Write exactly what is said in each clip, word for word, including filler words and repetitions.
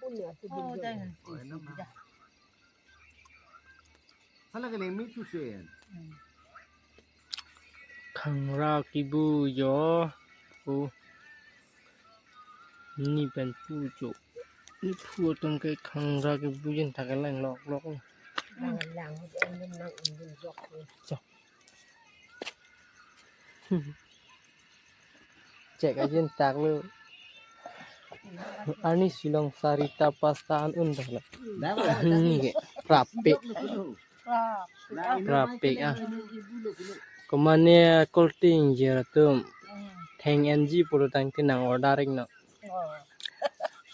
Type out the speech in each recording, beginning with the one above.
Oh, dai. Hala kene mi tu sen. Khangra kibu jo. Oh. Ni pen pu jo. Ni pu atum ke khangra kibu jin ta keleng lok lok. Lang, lang, lang, lang, lang, lang. Chok. Chek ajin tak lo. Arni silong sarita pasta an un dah lo. Ni ke prapik. Prapik ah. Komane kolting jer atum. Theng N G pulo tangte nang order ik no.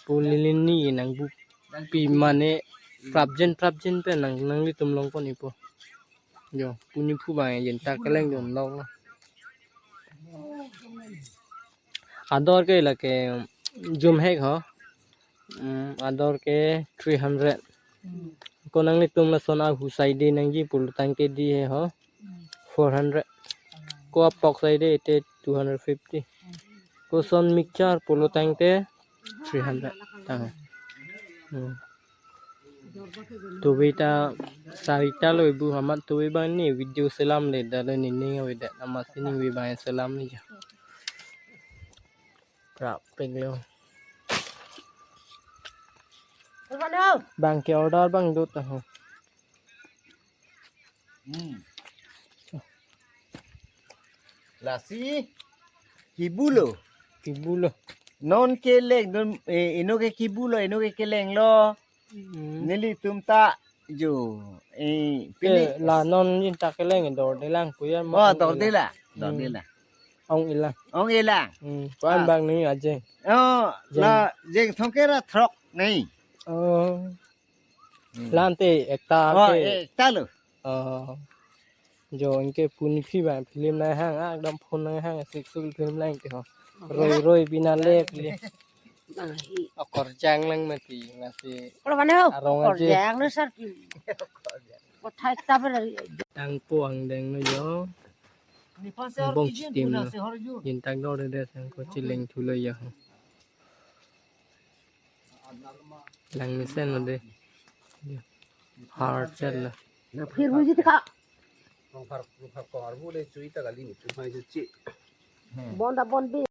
Pu lilin ni nang bupi mane prapjin prapjin pen nang nanglitum longpon ipo. Jo, pu ni pu bang jin ta keleng dun long. Ador ke lake jum hek ho. Hmm, ador ke three hundred. Ko nanglitum lason ahusai de nangji pulo tangte di he ho. Four hundred. Ko apok sai de te two hundred fifty. Koson mixture pulo tangte three hundred tang. Hmm. Tubi ta sarita lo ibu amat tubi bang ni video selam le dah lo ni ning awi dah nama sining wi bang selam ni ja. Prapik lo. Bang ke order bang dot ho. Hmm. Lasi kibu lo. Kibu lo. Non keleng, non, eh, ino ke kibu lo, ino ke keleng lo. Hmm. Nelitum ta jo. Eh, pini. Eh, la non jin ta keleng dorde lang kuya. Oh, dorde la. Dorde la. Ong-e lang. Ong-e lang. Hmm. Ko-an bang ni ajeng. Oh, jeng. La jeng thongke ra throk ni. Oh. Hmm. Lante ekta. Oh, ke. Ekta lo. Oh. Jo anke pu ni phi bang film nang hang, ah, dam phone nang hang, sik suk film lang ke ho. Roi roi bina le pli. Akorjang lang mati, masih. Kalau mana ho? Arong aja. Akorjang lo sar pi. Kothai tabel. Tang puang deng lo jo. Bong chitim lo. Jin tak dor de sang ko chileng thu lo jo. Langmesen lo de. Har chel lo. Na phir buji tikha. Nong phar, nong phar kong arbu le chui ta kali ni, chui mai chui. Bon da bon bi.